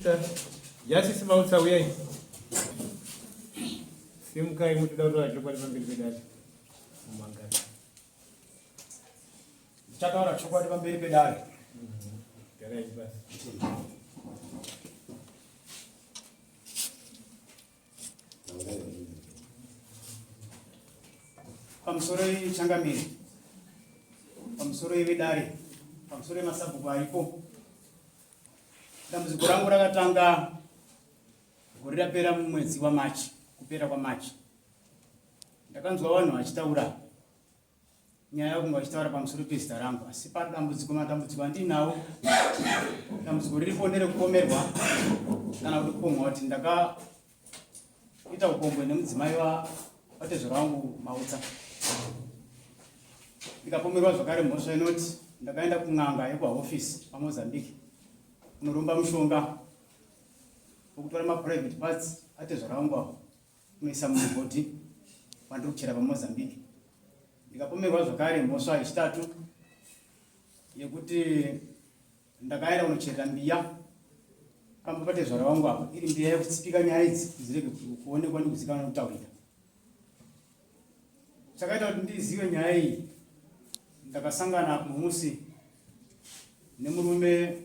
Mr. Justice Mautsa uyai. Simukai mutoda kutaura chokwadi pamberi pedare. Mumangana. Ndichataura chokwadi pamberi pedare. Garai pasi. Pamusoro changamire, pamusoro vedare, pamusoro yemasabhuku aripo. Dambudziko rangu rakatanga gore rapera mumwedzi waMarch, kupera kwaMarch. Ndakanzwa vanhu vachitaura nyaya yakunge vachitaura pamusoro pezita rangu, asi padambudziko, matambudziko andinawo, dambudziko riripo nderekupomerwa kana kuti kupomwa kuti ndakaita upombwe nemudzimai watezvara wangu Mautsa. Ndikapomerwa zvakare mhosva inoti ndakaenda kun'anga yekuhofisi paMozambique kunoromba mushonga wekutora maprivate parts atezvara wangu avo kunoisa mumugodhi wandiri kuchera paMozambique. Ndikapomerwa zvakare mhosva yechitatu yekuti ndakaenda kunocherera mbiya pamba patezvara wangu apa, iri mbiya yekutsipika nyaya idzi dzirege kuonekwa nekuzikanwa nekutaurika. Chakaita kuti ndizive nyaya iyi, ndakasangana musi nemurume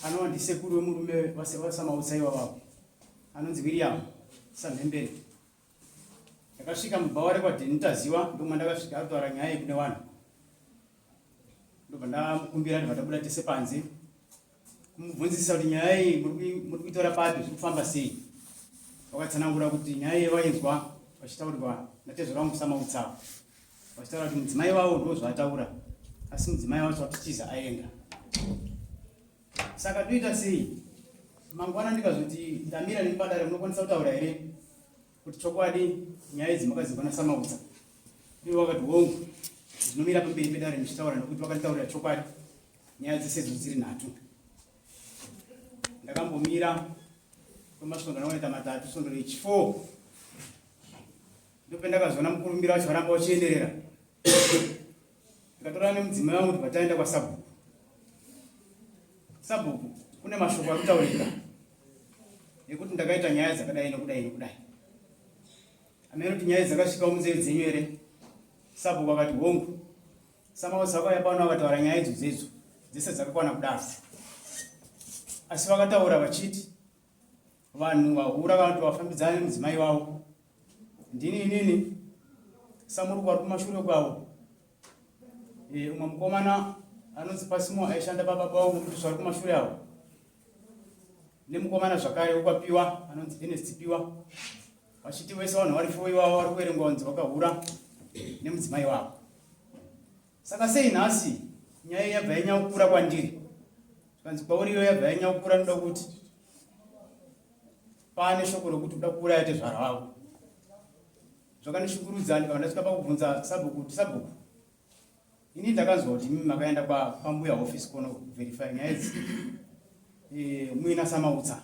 anova ndisekuru wemurume waSamautsa ivavavo anonzi William Samhembere. Ndakasvika mubhawa rekwaDenitaziwa, ndomwa ndakasvika arikutaura nyaya iyi kune vanhu, ndobva ndamukumbira, ndobva ndabuda tese panze kumubvunzisa kuti nyaya iyi muri kuitora papi, zviri kufamba sei. Vakatsanangura kuti nyaya iyi vainzwa vachitaurirwa natezvara vangu Samautsa, vachitaura kuti mudzimai wavo ndo zvaataura, asi mudzimai wacho watitiza aenda. Saka toita sei mangwana? Ndikazoti ndamira nemupadare, munokwanisa kutaura here kuti chokwadi nyaya idzi makadzinzwa naSamautsa? Ivo vakati hongu, ndinomira pamberi pedare ndichitaura nekuti vakanditaurira chokwadi nyaya dzese idzo dziri nhatu. Ndakambomira kwemasvondo anoita matatu, svondo rechi4 ndopendakazoona mukurumbira wacho waramba uchienderera. Ndikatora nemudzimai wangu kuti pataenda kwasabhuku. Sabhuku, kune mashoko ari kutaurika ekuti ndakaita nyaya dzakadai nokudai nokudai, amene kuti nyaya dzakasvikawo munzeve dzenyu here? Sabhuku akati hongu, Samaosa vakauya pano vakataura nyaya idzo dzedzo dzese dzakakwana kudaro, asi vakataura vachiti vanhu vahura vanoti vafambidzana nemudzimai wavo ndini inini, Samuruku vari kumashure kwavo, umwe mukomana anonzi Pasimo aishanda pababa vangu kuti vari kumashure avo, nemukomana zvakare wekwaPiwa anonzi Ernest Piwa, vachiti vese vanhu vari fo ivavo vari kuverengwa kunzi vakahura nemudzimai wavo. Saka sei nhasi nyaya yabva yanyanya kwandiri? Zvikanzi kwauri iyo yabva yanyanya kukura noda kuti pane shoko rokuti uda kuuraya tezvara vavo. Zvakandishungurudza, ndikabva ndasvika pakubvunza sabhuku kuti, sabhuku, ini ndakanzwa kuti imi makaenda kwambuya office kuno verify nyaya idzi muina Samautsa,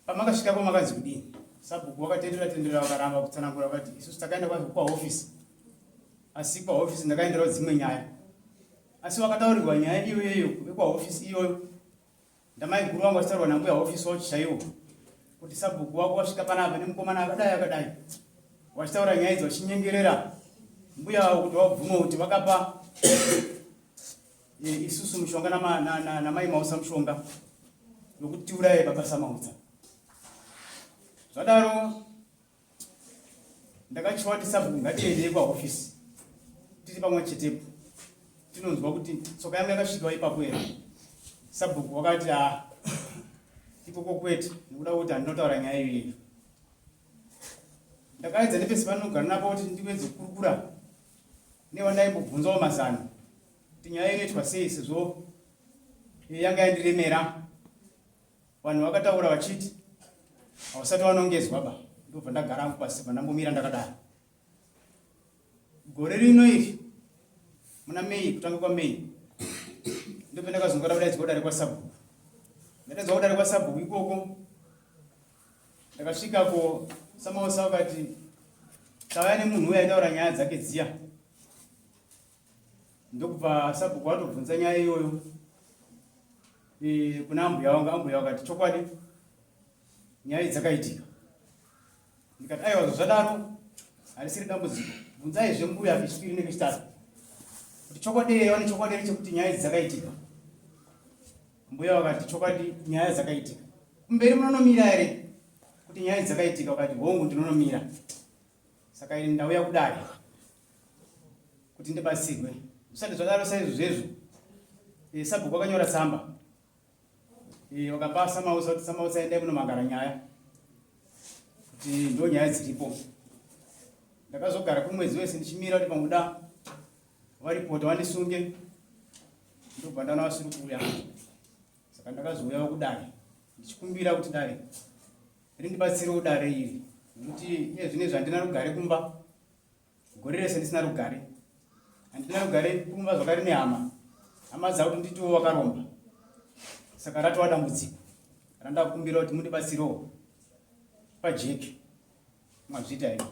pamakasvikapo makanzi kudini? Sabhuku vakatendera tendera, vakaramba kutsanangura, vakati isusu takaenda kwahofisi, asi kwahofisi ndakaenderawo dzimwe nyaya, asi vakataurirwa nyaya iyoyo vekwahofisi iyoyo ndamaiguru vangu vachitaurwa nambuya hofisi wacho chaiwo kuti sabhuku wako wasvika panapa nemukomana akadai akadai, vachitaura nyaya idzi vachinyengerera mbuya vavo kuti vabvume kuti vakapa isusu mushonga namai Mausa mushonga wekuti tiuraye baba Samautsa. Zvadaro ndakachiwa kuti sabhuku, ngatiendei kwahofisi tiri pamwe chetepo, tinonzwa kuti tsoka yangu yakasvikawo ipapo here. Sabhuku wakati a ikoko kwete, nekuda kuti handinotaura nyaya iyoyo. Ndakaedza nepese panogara napo kuti ndiwedze kukurukura newandaimbobvunzawo mazano kuti nyaya inoitwa sei, sezvo yanga yandiremera. Vanhu vakataura vachiti hausati wanongezwa ba. Ndobva ndagara hangu pasi, bva ndambomira ndakadaro. Gore rino iri muna May, kutanga kwaMay, ndobva ndakazonga kudaidzwa kudare kwasabhuku. Ndadaidzwa kudare kwasabhuku ikoko, ndakasvikako, Samaosa vakati tauya nemunhu uyo aitaura nyaya dzake dziya. Ndokubva sabhuku watobvunza nyaya iyoyo. E, kuna ambuya wangu, ambuya wakati chokwadi nyaya dzakaitika. Ndikati aiwa zvadaro harisiri dambudziko, bvunzaizve mbuya kechipiri nekechitatu kuti chokwadi here vane chokwadi here chekuti nyaya idzi dzakaitika. Mbuya vakati chokwadi nyaya dzakaitika. Kumberi munonomira here kuti nyaya idzi dzakaitika? Vakati hongu ndinonomira. Saka ini ndauya kudare kuti ndibatsirwe. Zvisati zvadaro saizvozvezvo, e, sabhuku akanyora tsamba e, vakapa Samausa kuti Samausa endai kunomangara nyaya kuti ndo nyaya dziripo. Ndakazogara kwemwedzi wese ndichimira kuti pamuda varipota vandisunge, ndobva ndaona vasiri kuuya. Saka ndakazouyawo kudare ndichikumbira kuti dare rindibatsirewo dare iri nekuti iye zvino izvi handina rugare kumba gore rese ndisina rugare handina rugare kumba zvakare nehama hama dzavo kuti nditiwo wakaromba saka ratova dambudziko randakumbira kuti mundibatsirewo pajeki mazviita here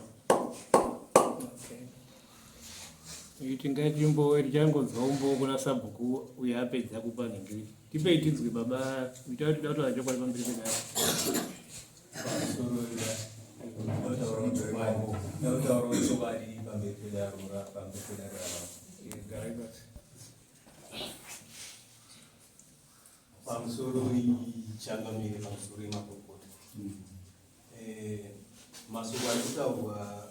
Tingatimbo tichangonzwa umbowo kuna sabhuku uyo apedza kupa nhingiri. Tipei tinzwe baba ita kuti tautaura chokwadi pamberi pedare. Ndautaura chokwadi pamberi pedare pamberi pedare Garai pasi. Pamusoro changamire, pamusoro yemakurukota. Mashoko ari kutaurwa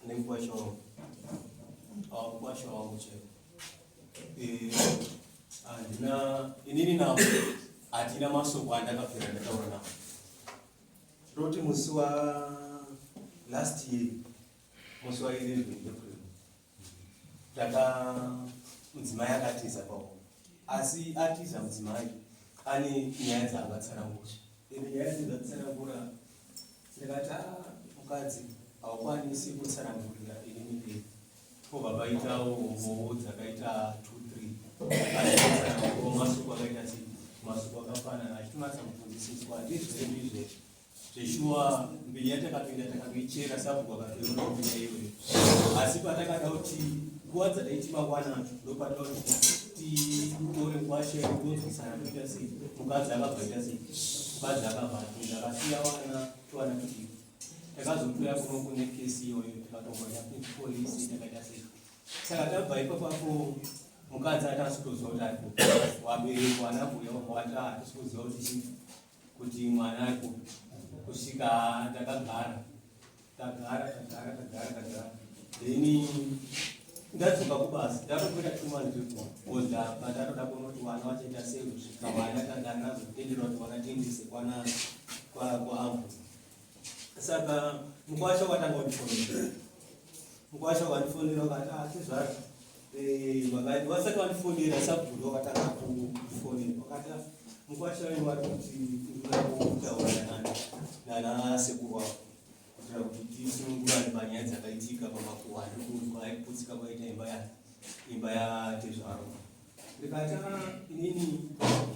nemukwasha wangu, mukwasha wangu chaivo, handina inini navo hatina masoko andakapera ndataura navo. Tinoti musi wa last year, musi wa 11 April, taka mudzimai akatiza pawo, asi atiza mudzimai ane nyaya dzaangatsanangura. Ende nyaya dzatsanangura ndikati, "Ah, mukadzi haukwanisi kutsanangurira inini ndega." Pobva paitawo hombowo dzakaita 2 3, achitsanangurawo masuku akaita sei, masuku akafanana, achitonatsa kubvunzisiswa ndizvo ndizvo zveshuwa. Mbiri yatakatoenda takatoichera, sabhuku akatoiona kunya iyoyo. Asi patakada kuti nguva dzadaiti mangwana ndopada kuti titore ngwasha yekunzwisana toita sei, mukadzi akabva ita sei, mukadzi akabva atiza akasiya wana twana tudiki. Takazotoya kuno kune kesi iyoyo, tikatomboenda kupolisi, takaita sei. Saka tabva ipapapo mukadzi atasi kutoziva kuti ari kupi, wabereki wana mbuya wati hatisi kuziva kuti chii, kuti mwana ari kupi. Kusvika takagara tagara tagara tagara tagara, then ndadzoka kubasa, ndatokuita 2 months because apa ndatoda kuona kuti vana vachaita sei. Kusvika vana tagara, kuti vana tiendese kwana kwaambu. Saka mukwasha wakatanga kundifonera, mukwasha wakandifonera wakati, "Ah, tezvara." Vasati vandifonera, sabhuku wakatanga kundifonera wakati, "Ah, mukwasha wenyu wari kuti ndinoda kutaura nana sekuru wavo kuitira kuti tisunungurane panyaya dzakaitika pamakuhwa andiri kunzwa aikuputsika kwaita imba yatezvaro." Ndikati, "Ah, inini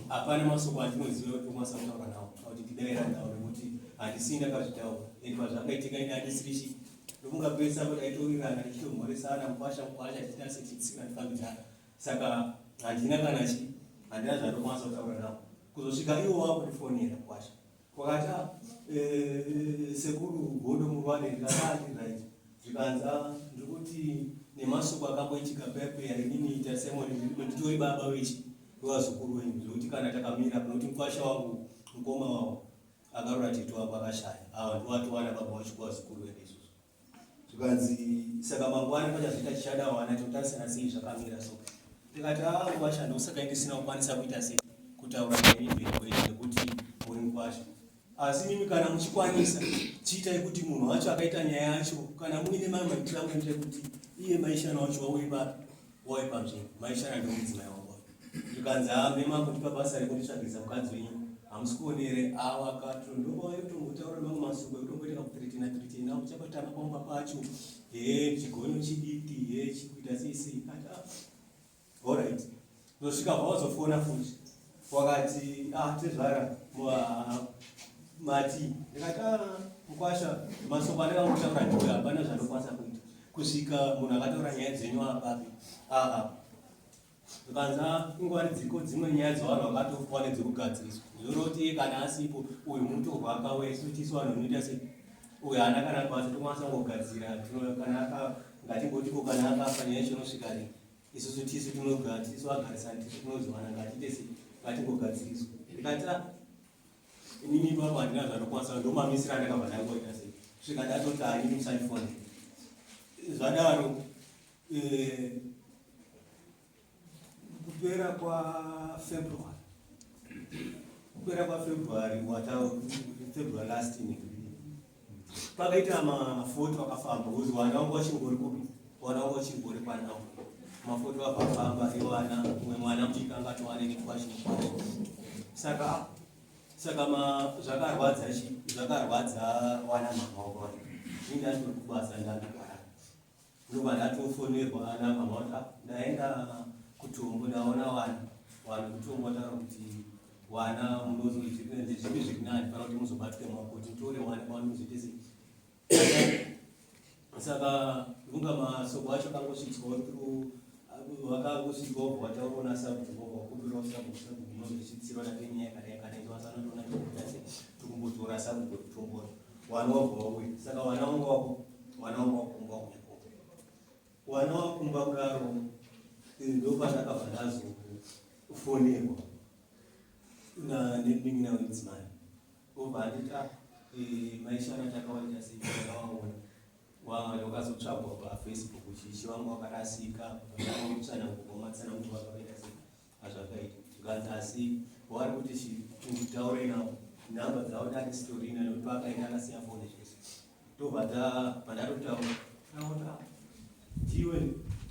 hapana masoko andinoziva kuti ndokwanisa kutaura nawo kana kuti ndidaira nawo, nekuti handisii ndakazvitaura ende pazvakaitika ini handisirichi." Ndokunga pese apo taitowirirana tichitomhoresana, mukwasha mukwasha, tichiita sechitsika tifambidzana. Saka handina kana chi handina zvandokwanisa kutaura nawo kuzosvika iwo wakundifonera mukwasha wakati, "Ah, sekuru Godo Murwane." Ndikati, "Right." Zvikanzi, "Ah, ndikuti nemasoko akamboitika paya, inini ita Simon nditori baba wechi wevazukuru wenyu, zvekuti kana takamira nokuti mukwasha wangu mukoma wavo akarora tete wavo akashaya, ava ndowatowana baba wacho kuvazukuru vedu isusu." Zvikanzi, "Saka mangwana pachazoita chichada wana totarisana sei zvakamira so." Ndikati, "A mukwasha, ndosaka ndisina kukwanisa kuita sei kutaura nemi mberi kwedu nekuti muri mukwasha. Asi mimi kana muchikwanisa, chiitai kuti munhu wacho akaita nyaya yacho, kana muine mamwe maitiro amunoita kuti iye maishana wacho wauye papi, wauye panzvimbo." Maishana ndo mudzimai wangu. Zvikanzi, "Ha, mema kundipa basa rekunditsvagirisa mukadzi wenyu, hamusi kuonere ava kato." Ndopawaitotombotaura mamwe masoko ekutomboita kakuthreatena threatena uchabatana pamba pacho, he chigonyo chidiki, he chikuita sei sei. Kati, "Ah, alright." Ndosvika pawazofona futi wakati, "Ah, tezvara, mati." Ndikati, "Ah, mukwasha, masoko andakangotaura ndiwe, hapana zvandokwanisa kuita kusvika munhu akataura nyaya dzenyu apapi aa." Zvikanzi ah, ingwari dziko dzimwe nyaya dzevanhu vakatofa nedzekugadziriswa. Zvoroti iye kana asipo uyu mutorwa akauya isu tisu vanhu vanoita sei? Uyu haana kana basa tokwanisa kungogadzira kana aka ngatingotiko kana akafa nyaya yacho inosvika rini? Isusu tisu tinogara tisu vagarisani tisu tinoziwana ngatiite sei? Ngatingogadziriswa. Ndikati ah, inini ipapo handina zvandokwanisa ndomamisira andakabva ndangoita sei? Kusvika ndatoti ah, inini musandifonere. Zvadaro Eh, kupera kwaFebruary kupera kwaFebruary wata February last year pakaita mafoto akafamba kuzi wana wangu wachingori kupi wana wangu wachingori kwanavo mafoto akafamba ewana umwe mwana mudiki anga atowane nekwashi nekwashi saka saka ma zvakarwadza chi zvakarwadza wana mama wangu wari ini ndatori kubasa ndandogara Ndobva ndatofonerwa ana mama kuti ah, ndaenda kutombo ndaona wana vanhu kutombo vataura kuti wana munozozvipi zviri nani kana kuti muzobatwe maoko kuti mutore wana pano muzoite sei saka ndunga masoko acho akangosvitswa through vakangosvikawo vataurawo nasabhuku vakumbirawo sabhuku sabhuku munozosvitsirwa nake nyaya yakadai kana izvo vasanotoona tokuita sei tokumbotora sabhuku kutombora wana wabva wauya saka wana wanga wako wana wanga wakumba kunyako wana wakumba kudaro ndopandakabva ndazofonerwa nemunin'ina wemudzimai obva anditi ah, eh, maishana takawaita sei takawaona wakazotsvagwa pafacebook chichi wanga wakarasika utsanangurwa matsanangurwa akaita sei azvakaita zvikanzi asi wari kuti chitaure navo nhamba dzavo ndandisitorina nekuti paakaenda akasiya foni zvese tobva pandatotaura taona ndiwe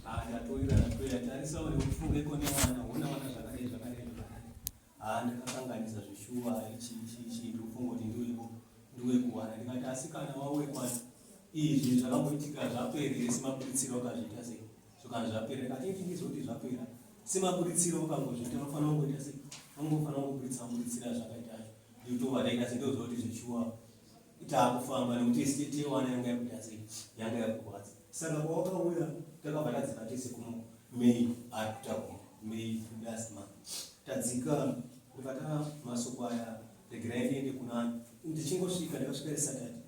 ah, ndatoira ndatoira tarisawo nekufungeko newana hona wana zvakadai zvakadai zvakadai haa ah, ndakakanganisa zveshuwa ichi ichi ichi ndikufunga kuti ndiweko ndiwe kuwana ndikati asi kana wawekwana izvi zvakamboitika zvaperere semaburitsiro akazviita sei Zvikanzi zvapera ndikati iti ndizoti zvapera semaburitsiro ukangozviita unofanira kungoita se ungofanira kungoburitsa buritsira zvakaita acho ndikutova ndaita se ndozoti zvechuwa taakufamba nekuti estate yewana yanga yakuita sei yanga yakurwadza saka pawakauya takabva tadzika tese kuno may ari kutakura may last month tadzika ndikata masoko aya regerai ndiende kuna ndichingosvika ndakasvika risatati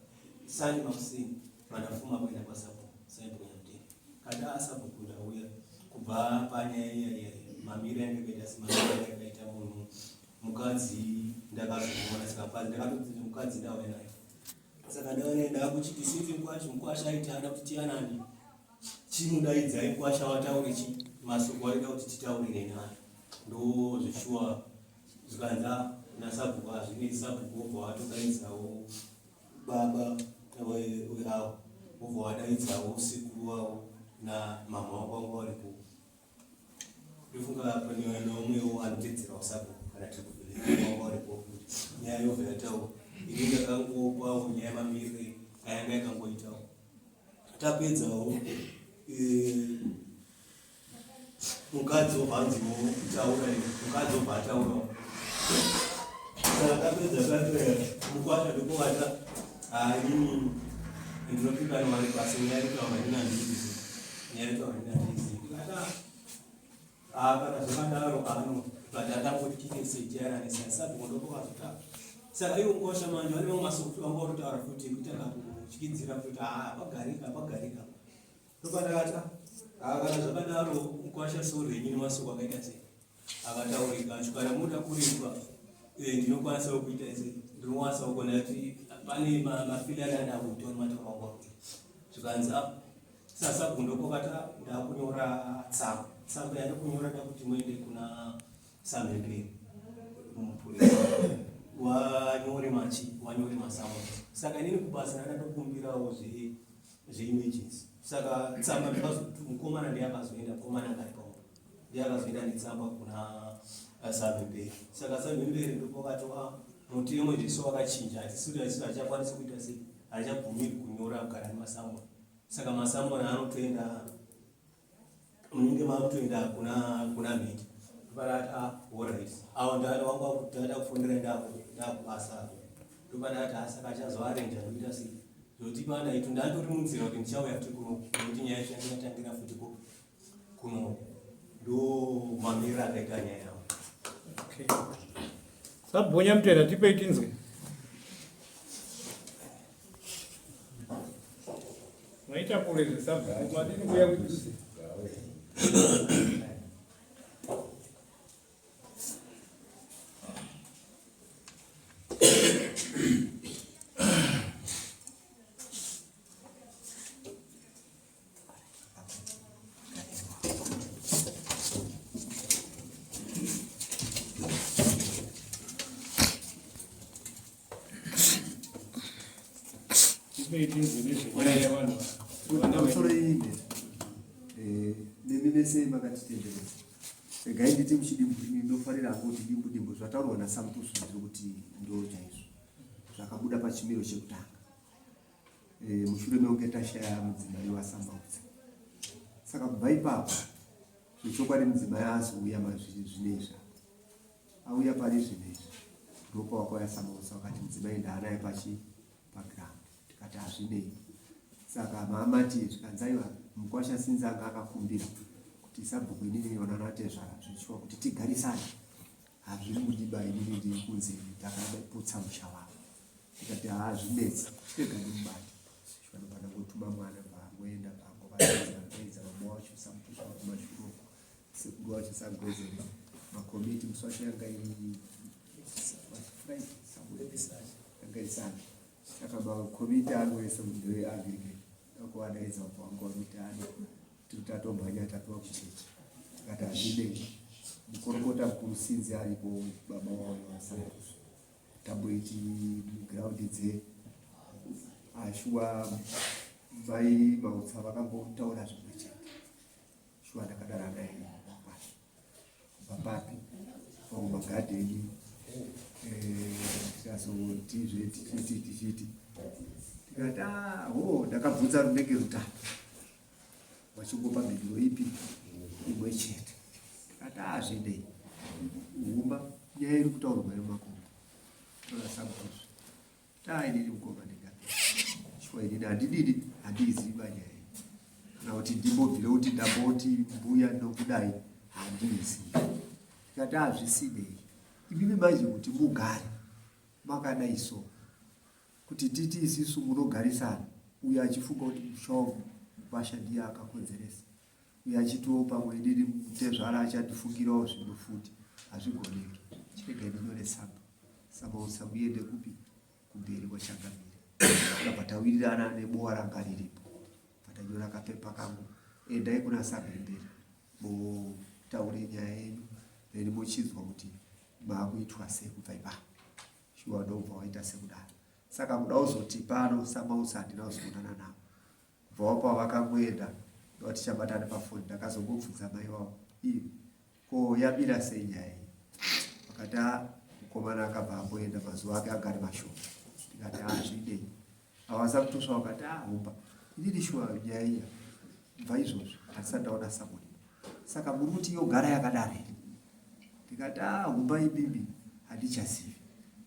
sani makuseni mandafuma kuenda kwasabhuku sabhuku nyamuteni Kada asabhuku ndauya kubva panyaya iya iya mamire yange yakaita semamire yange yakaita munhu mukadzi ndakazomuona saka mukadzi ndakatoti mukadzi ndauya naye saka ndauya naye ndakuchiti sinzi mukwasha mukwasha aiti ada kuti tiyanani chimudaidzai mukwasha wataure chi masoko aida kuti titaurire naye ndo zveshuwa zvikanza nasabhuku hazvinei sabhuku wobva watodaidzawo Baba weavo vobva wadaidzawo sekuru wavo namama wako wanga waripo ndofunga pane neumwewo anotedzerawo sabhuku kana tiri kuvillage wanga waripo nyaya yobva yataurwa ini ndakangopawo nyaya mamirire ayanga yakangoitawo tapedzawo eh, mukadzi wobva anziwo taura mukadzi wobva ataurawo saka tapedza tapera mukwasha ndokuvata haini ndinopika nowanikwa asi nyaya yekutaura ini handiizi nyaya yekutaura ini handiizi ndikati ah kana zvakadaro ano but atangoti tiite sei tiyananisa sabhuku ndokuvazota saka iwo mukwasha manje vane mamwe masoko vanga vatotaura futi ekuita kakutyityidzira futi haa pagarika pagarika Ndopandakati ah kana zvakadaro mukwasha sorry henyu nemasoko akaita sei akataurika acho kana muda kuripwa eh, ndinokwanisawo kuita sei ndinokwanisawo kuona kuti pane mafilani andakuitawo nematauro angu akuita zvikanzi ah sasabhuku ndokokati ah, ndakunyora tsamba tsamba yandikunyora ndakuti muende kuna samhemberi mupurisa wanyore machi wanyore masambo saka inini kubasa ndakatokumbirawo zve zveemergency saka tsamba mukomana ndiye akazoenda mukomana anga ari paumba ndiye akazoenda netsamba kuna eh, samhemberi saka samhemberi ndopakati ah, mutemo jesu wakachinja hatisuri isu hachakwanisi kuita sei hachabvumirwi kunyora kugara nemasamona saka masamona anotoenda munenge makutoenda kuna kuna mhiti ndopadati ah alright awo ndada wangu ndada kufonera ndakubasa ndopadati ah saka achazoarenja ndoita sei zvokuti pana itu ndatori munzira kuti ndichauya futi kuno nekuti nyaya yacho yange yatangira futi kuno. Ndo mamiriro akaita nyaya yangu. Okay. Sabhonya mutera tipei tinzwe. Maita kure zvesabhuku madini kuuya kudhuze. Pamusoro inde eh, nemi mese makatitenderedza regai nditi muchidimbu ndinofarira hangu kuti dimbu dimbu zvataurwa nasamtusu ndiri kuti ndo chaizvo zvakabuda pachimiro chekutanga e, mushure mekunge tashaya mudzimai waSamautsa. Saka kubva ipapo zvechokwadi mudzimai azouya mazvinezvi apa auya pari zvinezvi ndopawakauya Samautsa vakati mudzimai ndaanaye pachi paground tikati hazvinei saka maamati zvikanzi aiwa mukwasha sinzi anga akakumbira kuti sabhuku inini vananatezvara zvichiwa kuti tigarisane hazviri kudiba inini ndiri kunzi ndakaputsa musha wavo ndikati haa zvinetsi chirega ndimubate vanobva ndangotuma mwana bvangoenda bvangovaedza baba wacho samutuswa kumashure uko sekuru wacho sagwezere makomiti musi wacho yanga iri yanga iri sunday saka makomiti angu ese ndeeanglican akuvadaidza ubva wanga wakuti ano tiri tatomhanya tapiwa kuchechi tikati hazvinei mukorokota mukuru sinzi aripo baba wavo vasamutuswa Tamboiti muground dze ashuwa ah, mai Mautsa vakambotaura zvimwe chete. Shuwa ndakadara naye mangwana. Kubva papi? Pamagadheni eh, tikazotizve tichiti tichiti tikati ah, ho ndakabvunza runenge rutatu vachingopa mhinduro ipi imwe chete tikati azvidei humba nyaya iri kutaurwa yemakombo tora sabhuku tainini mukoma ndingapi shuwa inini handididi handiiziva nyaya iyi kana kuti ndimbobvire kuti ndamboti mbuya ndokudai handiizivi tikati azvisinei imimi manje kuti mugare makadai so Kuti titi isisu munogarisana uyo achifunga kuti musha wangu mukwasha ndiye akakonzeresa uyo achitiwo pamwe inini mutezvara achandifungirawo zvimwe futi hazvigoneki chiregai ndinyore tsamba samautsa muende kupi kumberi kwachangamire tabva tawirirana nebowa ranga riripo patanyora kapepa kangu endai kuna sabhemberi motaure nyaya yenyu then mochinzwa kuti maakuitwa sei kubva ipapo Shuwa ndobva waita sekudaro. Saka kuda kuzoti pano Samausa handina kuzoonana navo. Kubva wapa vakangoenda ndovatichabatana pafoni ndakazongobvunza mai wavo ii ko yamira sei nyaya iyi vakati a mukomana akabva amboenda mazuva ake anga ari mashoma ndikati hazvinei avasamutusva vakati a humba inini shuwa nyaya iya bva izvozvi handisati ndaona samoni saka muri kuti yogara yakadaro here ndikati a ah, humba imimi handichazivi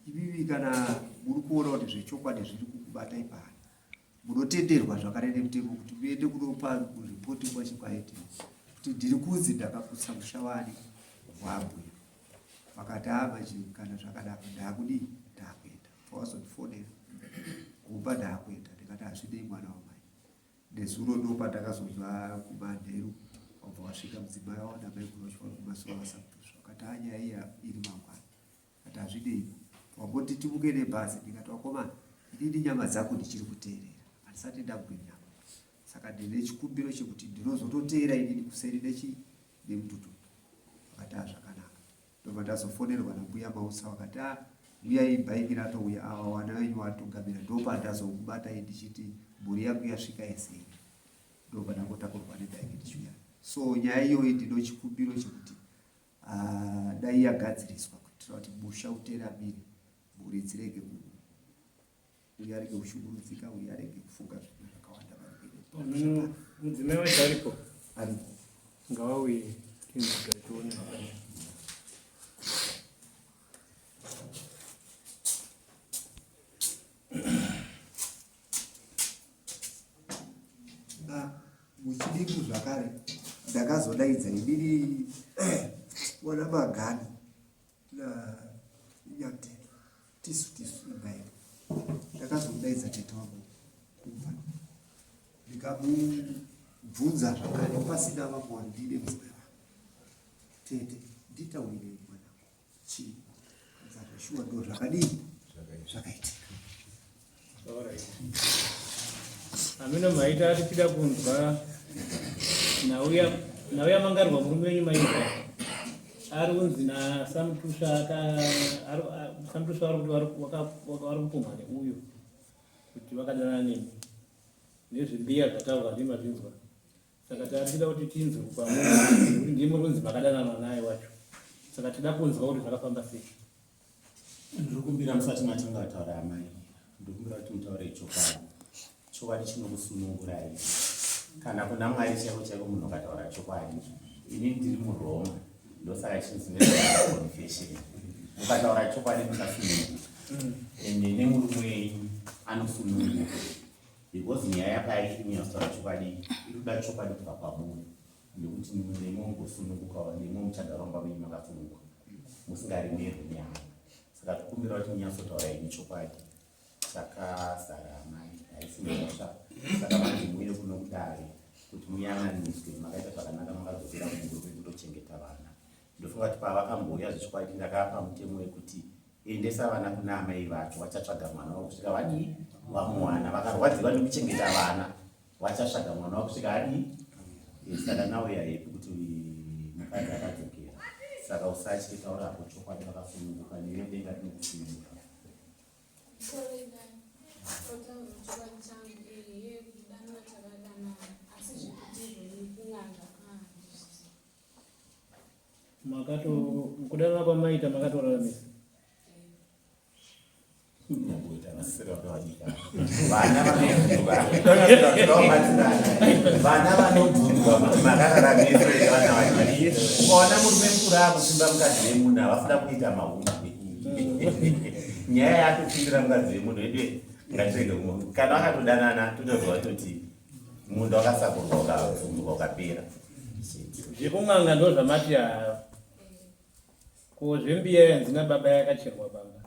imimi kana muri kuona kuti zvechokwadi zviri kukubatai pahana munotenderwa zvakare nemutemo kuti muende kunopa ripoti kwachikwaiti kuti ndiri kunzi ndakaputsa musha wani wambuya vakati ama ah, kana zvakadaro ndakudii ndakuenda pawazondifonera kumba ndakuenda ndikati hazvidei mwana wamai Nezuro ndopandakazonzwa kumanheru wabva wasvika mudzimai wavo namaiguru vacho vari kumasuwa vaSamutusva vakati haa nyaya iya iri mangwana kati hazvidei wamboti timuke nebhazi ndikati wakomana inini nyama dzangu ndichiri kuteerera handisati ndagwinya saka ndine chikumbiro chekuti ndinozototeera inini kuseri nechi nemututu vakati haa zvakanaka Ndobva ndazofonerwa nambuya Mautsa vakati ah huyai bhaiki ratouya awa wana wenyu watungamira ndopandazokubatai ndichiti mhuri yangu yasvika yese here ndobva ndangotakurwa nebhaiki ndichiuya so nyaya iyoyi ndinochikumbiro chekuti ah, dai yagadziriswa kuitira kuti musha uteramire mhuri dzirege uye arege kushungurudzika uye arege kufunga zvinhu zvakawanda maringe mudzimai wacho aripo aripo ngavauye tinzwa tione Muchidimbu zvakare Ndakazodaidza inini wana magani na nyamtendo tisu tisu imba yedu. Ndakazomudaidza tete wangu kumba ndikamubvunza zvakare pasina vamwe wandine mudzimai wangu. Tete, nditaurirei mwanangu chii? Zveshuwa ndo zvakadii zvakaitika. Ameno maita tichida kunzwa nhau yamangarwa murume wenyu maita ari kunzi naSamutusva Samutusva ari kuti vari kupumhwa neuyo kuti vakadanana nemi nezvimbiya zvataurwa ndimazvinzwa Saka tatichida kuti tinzwe kubva nekuti ndimi muri kunzi makadanana naye wacho. Saka tida kunzwa kuti zvakafamba sei. Ndiri kumbira musati matanga kutaura amai. Ndiri kumbira kuti mutaure chokwadi. Chokwadi chinokusunungurai. Kana kuna Mwari chaiko chaiko munhu akataura chokwadi. Ini ndiri muRoma. Ndosaka chinzi confession. Mukataura chokwadi muchasununguka. Ende nemurume wenyu anosununguka. Because nyaya yapairi kunyatsotaura chokwadi iri kuda chokwadi kubva kwamuri nekuti nemi mugosunungukawo nemi muchagara mumba menyu makasununguka musingaremerwi nehama saka tikumbira kuti munyatsotaura imi chokwadi chakazara amai haisi mhosva saka manje muuye kuno kudare kuti muyananiswe makaita zvakanaka makadzokera kumurume kundochengeta vana ndofunga kuti pavakambouya zvechokwadi ndakapa mutemo wekuti Endesa vana kuna amai vacho vachatsvaga mwana wavo kusvika vadii vamuwana. Vakarwadziwa nekuchengeta vana vachatsvaga mwana wavo kusvika adii. Eh, saka now we are happy kuti mukadzi akadzokera. Saka usatye taura hako chokwadi vakasununguka newe denga rinokusununguka. Makato kudanana kwamaita makatoraramisa. Vana vanobvunzwa vana vanobvunzwa kuti makararamisa here vana vacho. Ukaona murume mukuru akupfimba mukadzi wemunhu havasida kuita mahumbwe. Nyaya yaakupfimbira mukadzi wemunhu wedu ngatirege kana vakatodanana totoziva toti munda wakasakurwa ukabvunzwa ukapera. Zvekun'anga ndo zvamati haa. Ko zvembiya yanzi nababa yakacherwa pamba.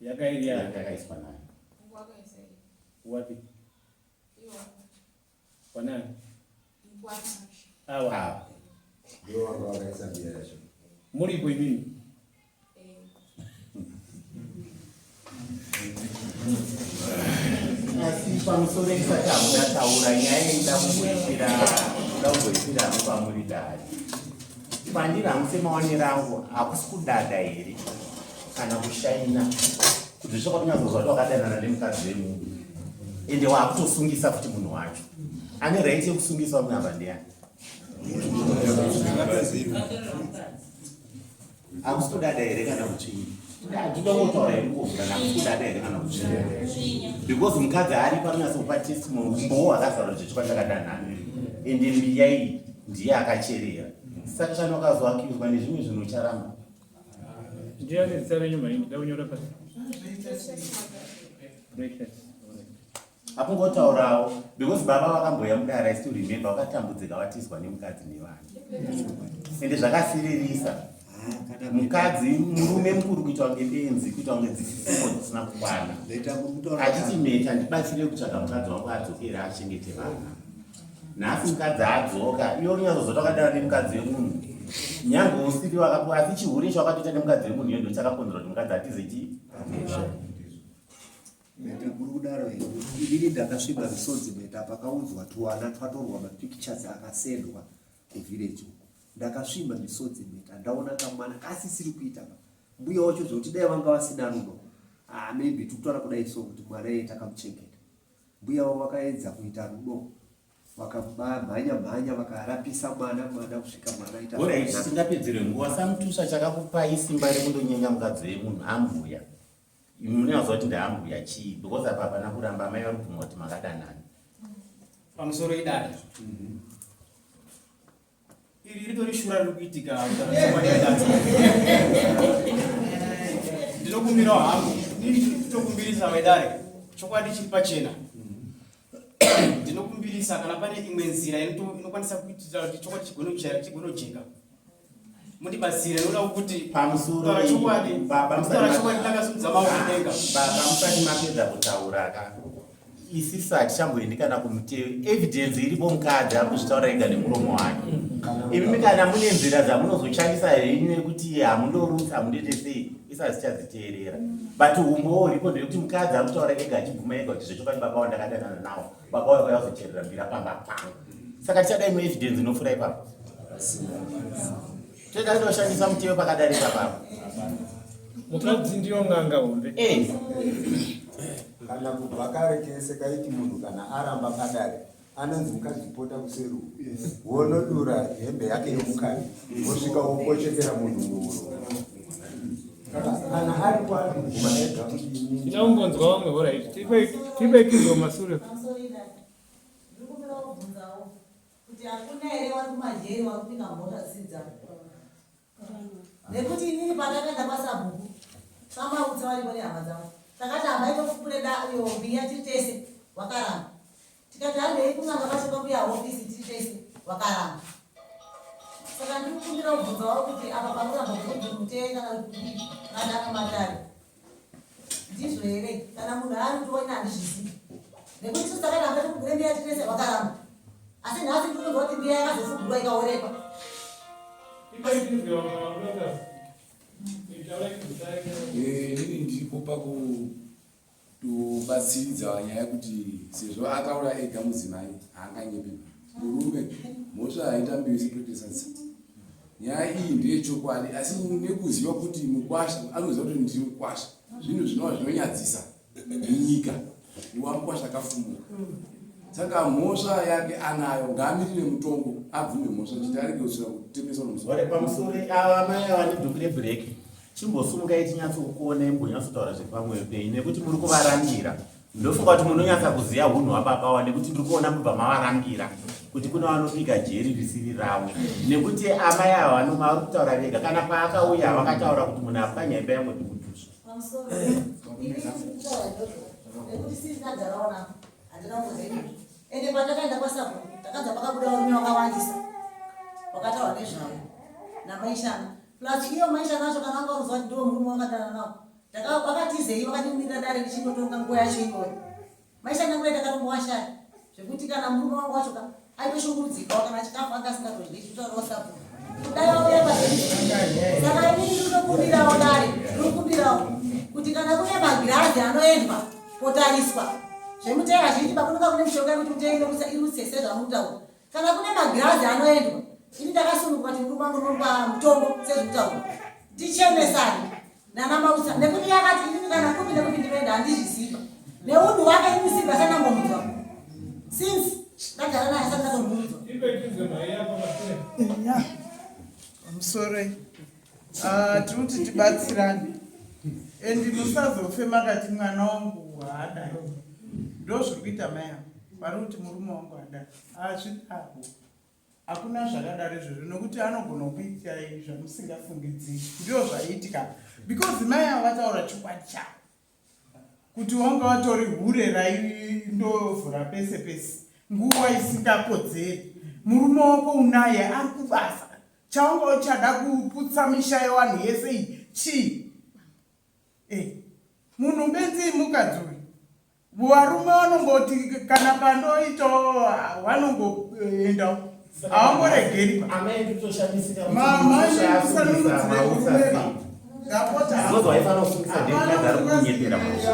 Yakairi yakaiswa nayo. Wapi? Wanani? Awa. Ndivo vanga vakaisa mbiya yacho. Muripo imimi? Asi pamusoro isati hamuna taura nyaya ida kumboisira kuda kumboisira hangu pamuri dare. Pandiri hangu semaonero angu hakusi kudada here kana kushaina kuti zvisvaka kunyatsozwa kuti wakadanana nemukadzi wemunhu ende waakutosungisa futi munhu wacho ane right yekusungisa munhu apa ndiyani? Hakusi kudada here kana kutsvinya? Ndinotaura here kungovhura hakusi kudada here kana kutsvinya? Because mukadzi aripo anonyatsa kupa testimony umbowo hwakazara kuti zvechokwadi takadanana. Ende mbiya iyi ndiye akacherera. Saka kana ukazoakiuzwa nezvimwe zvinhu ucharamba. Ndiani zita renyu mhai? Ndida kunyora pasi. Precious. Akungotaurawo because baba vakambouya mudare I still remember vakatambudzika vatizwa nemukadzi nevana ende zvakasiririsa mukadzi murume mukuru kuita kunge benzi kuita kunge dzisisimo dzisina kukwana achiti meta ndibatsire kutsvaga mukadzi wangu adzokere achengete vana nhasi mukadzi adzoka iwe unyatsozoto wakadana nemukadzi wemunhu nyange usiri wakapiwa asi chihure icho wakatoita nemukadzi wemunhu iyo ndochakakonzera kuti mukadzi atize chii Meta muri kudaro here? Inini ndakasviba misodzi meta pakaunzwa tuwana twatorwa mapictures akasendwa kuvillage uko. Ndakasviba misodzi meta ndaona kamwana kasisiri kuita ba. Mbuya wacho zvekuti dai vanga vasina rudo. Ah maybe tikutaura kudai so kuti mwana iye takamuchengeta. Mbuya wavo vakaedza kuita rudo vakamhanya mhanya vakarapisa mwana mwana kusvika mwana aita Alright, tingapedzere nguva samutusa chakakupai simba rekundonyenga mukadzi wemunhu ambuya Munoziva kuti ndaambuya chii because apa hapana kuramba amai vari kubvuma kuti makadanana. Pamusoro idare. Iri ritori shura riri kuitika kutaura chokwadi idare. Ndinokumbirawo hangu ndinokumbirisa vedare chokwadi chiri pachena. Ndinokumbirisa kukumbirisa kana pane imwe nzira inokwanisa kuitira kuti chokwadi chigone kuchaya chigone kujeka. Mundibatsire noda kuti Pamusoro kutaura chokwadi baba musati kutaura chokwadi ndakasimudza maoko mudenga. Baba musati mapedza kutaura ka. Isisi hatichamboendi kana kumuteo. Evidence iripo mukadzi ari kuzvitaura ega nemuromo wake. Imimi kana mune nzira dzamunozoshandisa henyu yekuti hamundorutsa hamundoite sei isu hatichadziteerera. But humbowo huripo ndeyekuti mukadzi ari kutaura ega achibvuma ega kuti zvechokwadi baba wandakadanana nawo baba wako yazocherera mbira pamba pangu. Saka tichada imwe evidence inopfuura ipapo. Toda kutoshandisa muteo pakadari ipapapo. Mukadzi ndiyo n'anga hombe. Eh. Kana kubva kare kese kaiti munhu kana aramba padare anonzi mukadzi pota kuseri wonodura hembe yake yomukati wosvika wokochekera munhu muhuro. Saka kana aripo ari kuguma ega kuti inini Tichaumbonzwa vamwe horait. Tipe tinzwe masure. Pamusoro idai. Ndiri kumbira kubvunzawo kuti hakuna here wari kumajeri wari kupinda mhosva dzisiri dzavo. Nekuti inini pandakaenda kwasabhuku pamautsa varipo nehama dzavo. Takati hambai tofukure iyo mbiya tiri tese wakaramba. Tikati handei kun'anga kwacho kwambuya hofisi tiri tese wakaramba. Saka ndiri kukumbira kubvunzawo kuti apa panoramba kuti mutee kana kuti kudii kana akamatare. Ndizvo here kana munhu ari kutoona handizvizivi. Nekuti isu takaramba tokugure mbiya tiri tese wakaramba. Asi nhasi ndiri kunzwa kuti mbiya yakazofugurwa ikaonekwa. Tipe tinzwe vamwe vakuranga. Inini ndiripo pakutobatsiridza nyaya yekuti sezvo ataura ega mudzimai haanganyepi. Murume mhosva haitambiwi sepretesatsa. Nyaya iyi ndeyechokwadi asi nekuziva kuti mukwasha anoziva kuti ndiri mukwasha zvinhu zvinova zvinonyadzisa munyika kuva mukwasha akafumuka. Saka mhosva yake anayo ngaamirire mutongo abvume mhosva chete arege kusvika kutemeswa nomusoro. Ore pamusoro ava amai ava nedhuku rebreak chimbosumukai tinyatsokuonai mumbonyatsotaura zviri pamwoyo penyu nekuti muri kuvarangira. Ndofunga kuti munonyatsa kuziva hunhu hwababa ava nekuti ndiri kuona mubva mavarangira kuti kune vanopika jeri risiri ravo nekuti amai ava vanoma vari kutaura vega kana paakauya vakataura kuti munhu apwanya imba yangu ndikudhusva. Pamusoro ini ndiri kutaura izvozvo nekuti sisi ndagarawo navo handina kumboziva izvozvo. Ende pandakaenda kwasabhuku takanzwa pakabuda varume vakawandisa vakataura nezvavo namaishana plus iyo maishana acho kana anga uruziva kuti ndiwo murume wakadana nawo vakatizei vakatimirira dare richindotonga nguva yacho iyoyo maishana nguva takatombowashaya zvekuti kana murume wangu wacho ka aitoshungurudzikawo kana chikafu anga asingatodyi chitotaurawo sabhuku kudai vauya pazvei. Saka inini ndinokumbirawo dare ndinokumbirawo kuti kana kune magirazi anoendwa kotariswa zvemutei hazviiti pakunonga kune mishonga yekuti mutei irutse sezvamurikutaura kana kune magirazi anoendwa ini ndakasununguka kuti murume wangu unomupa mutombo sezvekutaura tichenesane nana Mautsa nekuti yakati inini kana kupi nekupi ndinoenda handizviziva neunhu wake ini simba sanambomudzwa since ndagara naye asati ndatombomudzwa. Ya, pamusoro tiri kuti tibatsirane and musazofe makati mwana wangu haadai. Ndozviri kuita mai ava vari kuti murume wangu haadai, hazvidaro. Hakuna zvakadaro izvozvo nokuti anogona kuitai zvamusingafungidziri. Ndizvo zvaiitika because mai ava vataura chokwadi chavo kuti wanga watori hure raindovhura pese pese nguva isingakodzeri. Murume wako unaye ari kubasa, chawanga uchada kuputsa misha yevanhu yese iyi chii? Munhu benzi mukadzi uyu. Varume vanongoti kana pandoitawo vanongoendawo havangoregeri. Amai ndikutoshamisika kuti Mama munosungisa musanurudzire mautsa murume sei. ndapota Zvozi waifanira kusungisa ndiye mukadzi ari kukunyepera mhosva.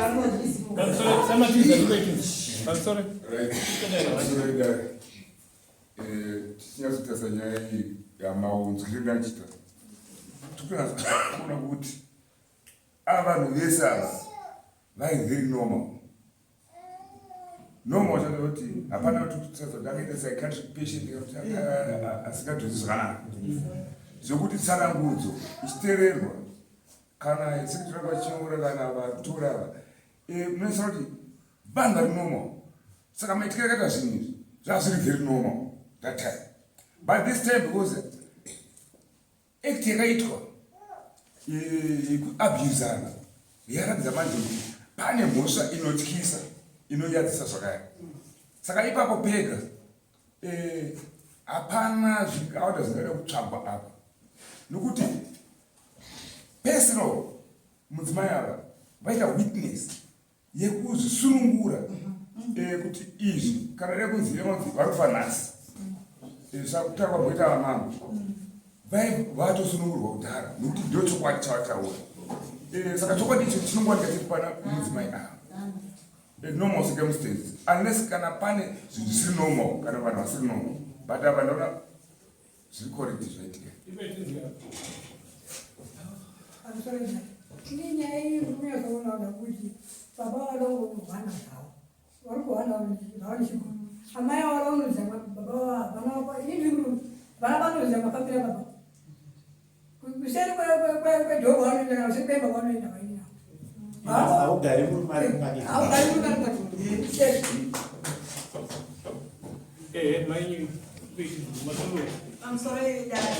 Pamusoro samatiza tipe tinzwe. Pamusoro. Right. Pamusoro idare. Tichinyatsotarisa nyaya iyi yamaunzwire ndachiita. Tikunyatsa kuona kuti ava vanhu vese ava vari very normal. Normal chete kuti hapana kuti kutadza kuti angaita psychiatric patient kana kuti asingadhonzi zvakanaka. Zvekuti tsanangudzo ichiteererwa kana sekutora vachinyora kana vatora ava munoisa kuti vanhu vari normal. Saka maitikiro akaita zvinhu izvi zvava zviri very normal that time. But this time because act yakaitwa yekuabusana yaratidza manje kuti pane mhosva inotyisa inonyadzisa zvakare. Saka ipapo pega Eh, hapana zvingawanda zvingada kutsvagwa apa nokuti personal mudzimai ava vaita witness yekuzvisunungura eh, kuti izvi kana dai kunzi vanzi vari kufa nhasi eh, sakutaura kwamboita vamambo vatosunungurwa kudhara nokuti ndo chokwadi chavataura. Saka chokwadi icho chinongowanika chiri pana mudzimai ava in normal circumstances unless kana pane zvinhu zvisiri normal kana vanhu vasiri normal, but apa ndaona zviri correct zvaitika. Ini nyaya iyi ndinyazoona kuti baba vanongohwana zvavo, vari kuhwana zvavo, amai avo vanoziva baba vana vako. Ini vana vanoziva mafambiro ababa kuseri kwedhoo kwavanoenda kana kuseri kwemba kwavanoenda vainavo. Haugari murume ari mupake. Haugari murume ari mupake. Ehe, mainyi masoro. Pamusoro yedare,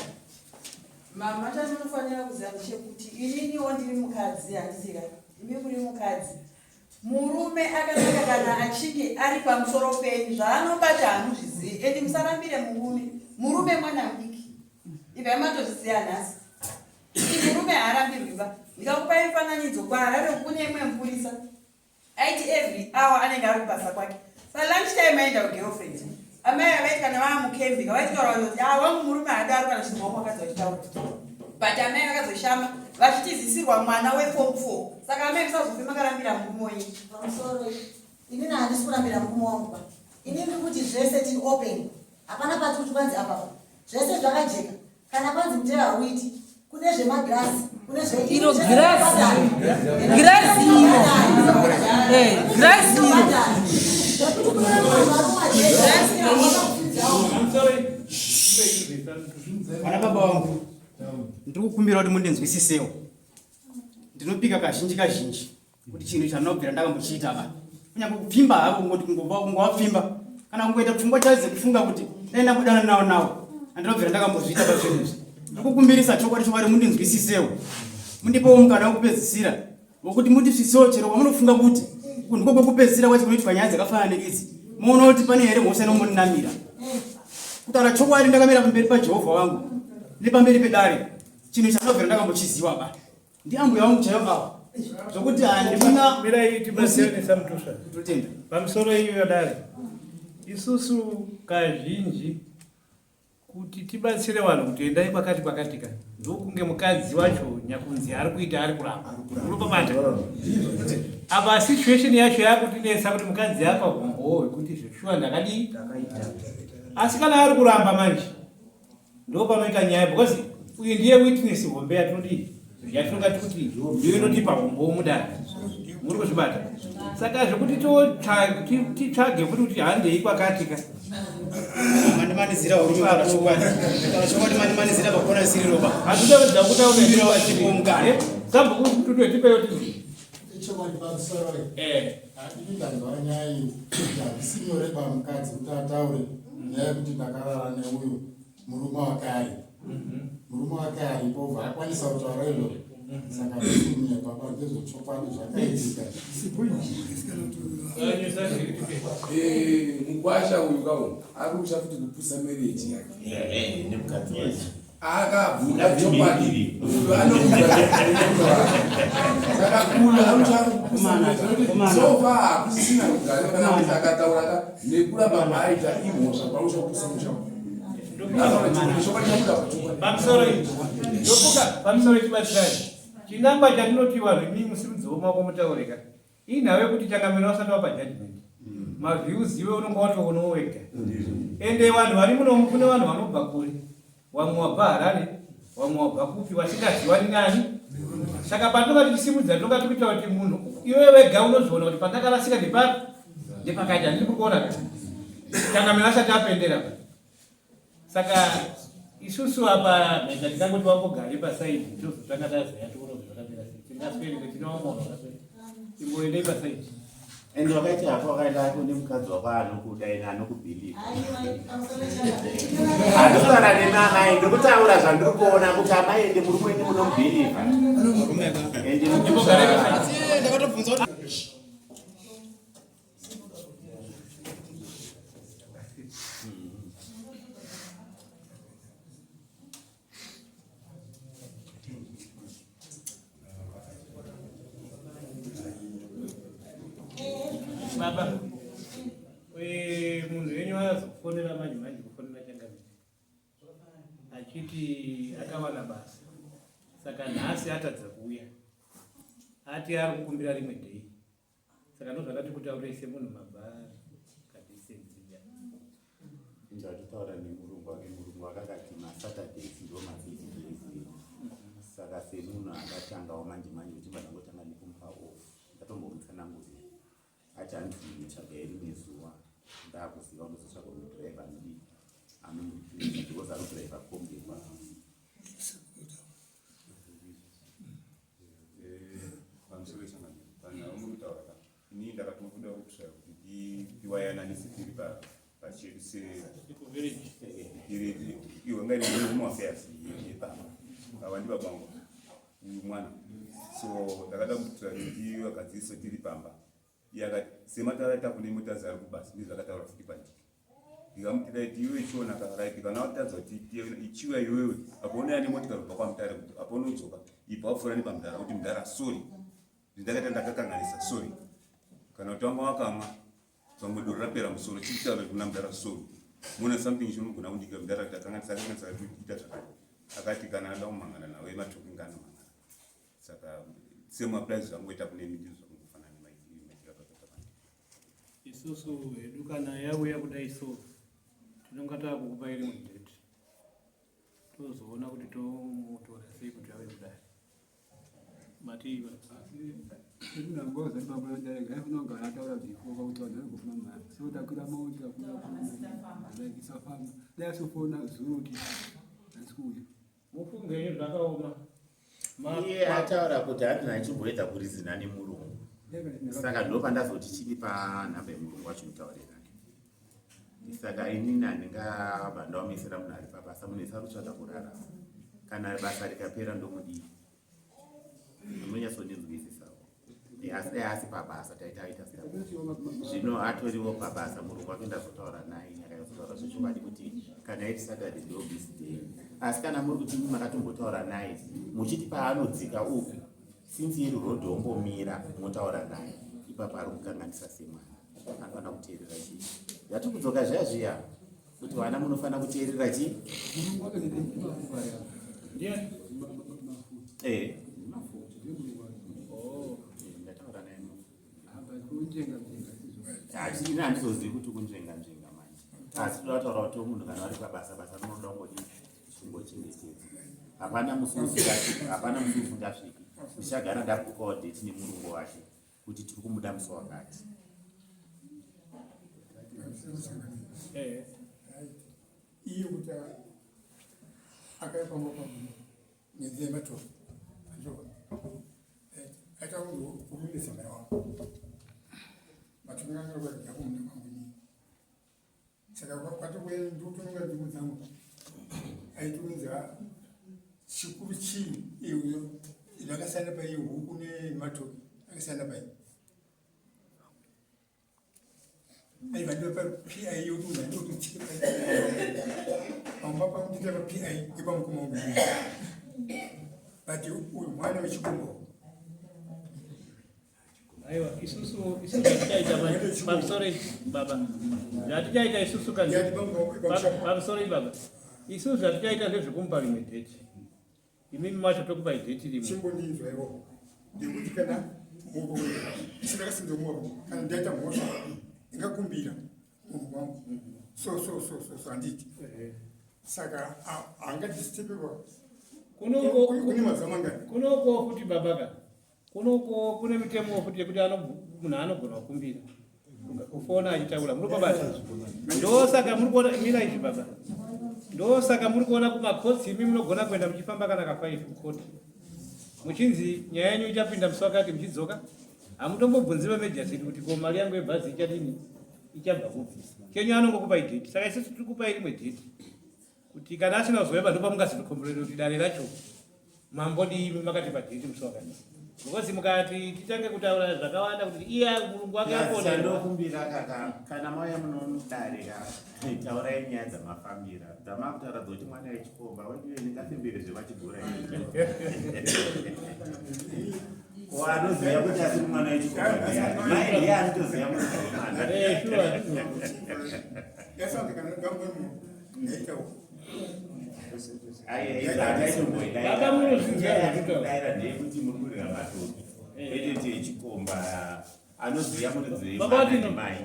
mama, chandinofanira kuziva ndechekuti ininiwo ndiri mukadzi, handisika imi muri mukadzi. Murume akanaka kana achinge ari pamusoro penyu, zvaanobata hamuzvizivi. Endi musarambire murume, murume mwana mudiki, ibvai matozviziva nhasi kuti murume haarambirwi ba. Ndikakupai mufananidzo, kuHarare kune imwe mupurisa aiti every hour anenge ari kubasa kwake, palunch time aenda kugirlfriend. Amai avaiti kana vava mukembi kavaitaura kuti, "Ah, wangu murume haadaro," kana chinhu wangu vakadzi vachitaura. But amai vakazoshama vachitizisirwa mwana weform 4. Saka amai, musazofe makarambira murume wenyu. Pamusoro, inini handisi kurambira murume wangu ba. Ini ndiri kuti zvese tiri open, hapana pati kuti kwanzi apapa, zvese zvakajeka. Kana kwanzi mutero hauiti, kune zvemagirasi, kune zve Iro girasi, girasi iro. Eh, girasi iro. I'm sorry. Vana baba vangu, ndiri kukumbira kuti mundinzwisisewo. Ndinopika kazhinji kazhinji kuti chinhu chandinobvira ndakambochiita ba, kunyange kupfimba hako, kungoti kungowapfimba kana kungoita pfungwa chaidzo dzekufunga kuti dai ndambodana nawo nawo, handinobvira ndakambozviita pazvinhu izvi. Ndiri kukumbirisa chokwadi chokwadi, mundinzwisisewo, mundipewo mukana wekupedzisira wokuti mundisvisewo chero kwamunofunga kuti uku ndiko kwekupedzisira kwacho kunoitwa nyaya dzakafanana neidzi, muona kuti pane here mhosva inombondinamira. Kutaura chokwadi, ndakamira pamberi paJehovha wangu nepamberi pedare, chinhu chandinobvira ndakambochiziva ba ndiambuya wangu chaivo ava, zvokuti handina. Mirai tibatsirane samutusva. Totenda. Pamusoro iyoyo dare, isusu kazhinji kuti tibatsire vanhu kuti endai kwakati kwakati ka, ndokunge mukadzi wacho nyakunzi ari kuita ari kuramba, unopabata apa. Situation yacho yakutinetsa kuti mukadzi apa humbowo hwekuti zveshuwa ndakadii, asi kana ari kuramba manje ndo panoita nyaya, because uyu ndiye witness hombe yatinodii, yatinongati kuti ndiyo inotipa hombo mudare. Muri kuzvibata? Saka zvekuti titsvage futi kuti handei kwakati ka. Mandimanizira urume kana chokwadi, kana chokwadi mandimanizira pakona isiri roba. Hatidawedza kutaura. Ndipo mukana. Sabhuku, tipeyo tizi. Chokwadi, pamusoro, ini ndanzwa nyaya iyi kuti handisi nyore pamukadzi kuti ataure nyaya yekuti ndakarara neuyu murume wake aripo, murume wake aripo, obva akwanisa kutaura izvozvo. Saka handisi kunyepa pa, ndezvechokwadi zvakaitika. Mukwasha uyu kawo ari kucha futi kupusa marriage yake. Nemukadzi wacho. Akabvunza chokwadi, uyu anokuza, saka uyu anocha so far hakusisina rugare. Kana kuti akataura ka nekuramba kwaaita imhosva pausha kupusa musha. Chokwadi chabuda pachokwadi. Pamusoro iyi ndofuka, pamusoro ichibatsirai, chinangwa chatinoti vanhu imi musirudzewo mako mutaurika inhau yekuti changamira usati wapa judgment, maviews iwe unonga watoonawo wega. Ende vanhu vari munomu, kune vanhu vanobva kure, vamwe wabva Harare, vamwe wabva kupi, vasingaziwani nani. Saka patinonga tichisimudza, tinonga tikuita kuti munhu iwe wega unozoona kuti pandakarasika ndepapi, ndepakaita. Handiri kuona ka changamira asati apendera. Saka isusu apa mheta tingangoti wambogare paside, tozotanga tazoya tiona kuti zvakamira sei. Tingaswere tinoomona vakaswere, imboendei paside. Ende wakaita hako, wakaenda hako nemukadzi wako anokuda ine anokubhilivha. Handikutaura nemamai, ndikutaura zvandiri kuona kuti amai ende murume wenyu munomubhilivha ende mutusha. Ndakatobvunza kuti Baba, eh, munhu wenyu azokufonera manje manje kufonera changamire achiti akawana basa saka nhasi atadza kuuya ati ari kukumbira rimwe day saka ndozvakati kutaurei semunhu mabva kadistance iya. Ndatotaura nemurungu wake, murungu wake akati maSaturdays ndo mabusy days edu. Saka semunhu akatangawo manje manje kuti ndangotanga nekumupa off, ndatombomutsanangurira ati hanzi tsvagai rimwe zuva ndakuziva ndozotsvaga mudhiraivha anodii anomudhiraivha because anodhiraivha kombi kwa Pamusoro yesangano panhau muri kutaura ka inini ndakatomboda kutsvaya kuti tiwayananise tiri pachedu seiwe nga iri home affairs yepamba ava ndibaba vangu uyu mwana so ndakada kutsvaya kuti tivagadzirise tiri pamba iye akati semataura kune mutazi ari kubasa ndizvakataura futi pandiri ndikamuti right iwe chiona ka right kana watadza kuti ichiuya iwewe apo unouya nemotikari kubva kwamutare kuti apo unodzoka ibva wapfuura nepamudhara kuti mudhara sorry ndakaita ndakakanganisa sorry kana kuti wanga wakamwa pamwe doro rapera musoro chikutaura kuna mudhara sorry muna something chinogona kundika mudhara kuti akanganisa akanganisa ita zvakati akati kana ada kumangana nawe matoki nganomangana saka same applies zvangoita kune miti zvakungofanana nemaitiro akakaita vanhu Isusu hedu kana yauya kudai so tinonga takukupai rimwe date tozoona kuti tomutora sei kuti auye kudai matii Mufunge zvakaoma. Iye ataura kuti hanzi achimboedza kurizina nemurungu. Saka ndopandazoti chiripa nhamba yemurungu wacho mutaurirane. Saka inini handingabva ndaomesera munhu ari pabasa, munhu ese ari kutsvaga kurarama. Kana basa rikapera ndomudii? Munonyatsondinzwisisawo. Asi dai asi pabasa taita aita sei zvino atoriwo pabasa murungu wake ndazotaura naye akanyatsotaura zvechokwadi kuti kana iri saturday ndo busy day asi kana muri kuti makatombotaura naye muchiti paanodzika uku since iri road ombomira motaura naye ipapo ari kukanganisa semwana anofanira kuteerera chii yatiri kudzoka zviya zviya kuti vana munofanira kuteerera chii eh. Ini handizozivi kuti kunzvenga nzvenga manje asi toda kutaura kuti munhu kana vari pabasa basa rinoda kungodii kungochengetedza hapana musi usingasviki hapana musi usingasviki ndichagara ndabhukawo date nemurungu wake kuti tiri kumuda musi wakati iye kuti akaipa nenzira yematoro aita kurumidza mai wangu matongangakuratidza kumunda kwangu inini saka kwatokuendotononga nzvimbo dzangu aitonza chikuru chii iuyo zvakasiyana pai huku nematoki akasiyana pai aiva ndiva papi yokuti munhu andiototsike pai pamba pangu ndita papi yepamukoma wangu but uyu mwana wechikombo Aiwa, isusu isusu zvatichaita pamusoro baba, zvatichaita isusu kana pamusoro baba, isusu zvatichaita ndezvekumupa rimwe date, imimi macho tokupai date rimwe. Chimbondinzwa iwo ndekuti kana muoko isindakasimudza muoko kana ndaita mhosva ndingakumbira munhu wangu so so so so so handiti saka haangadisitepekwa kune mazuva mangani kunoko futi baba ka Kunoko kune mitemo futi yekuti munhu anogona kukumbira kufona achitaura muri pabasa ndosaka muri kuona mira izvi baba ndosaka muri kuona kumakotsi imi munogona kuenda muchifamba kana kafaifi kukoti muchinzi nyaya yenyu ichapinda musi wakati muchidzoka hamutombobvunzi vamejasiti kuti ko mari yangu yebhazi ichadini ichabva kupi kenyu anongokupai dheti saka isusu tiri kupai rimwe dheti kuti kana asina kuzoyeba ndopamungazotokomborera kuti dare racho mambodii imi makatipa dheti musi wakati because mukati titange kutaura zvakawanda kuti iye murungu wake apondokumbira kaka kana mauya munodare ka taurai nyaya dzamafambira dzamakutaura dzokuti mwana wechikomba weduwe ndingafembere zvevachigura Ko anoziva kuti asiri mwana wechikomba ndiani? Mai ndiye anotoziva muridzi wemwana. Eh, sure. Baba munozvinzwa zvakutaura. Daira ndeyekuti muri kurira matopi. Kwete kuti yechikomba anoziva muridzi Baba wemwana Tino. ndimai.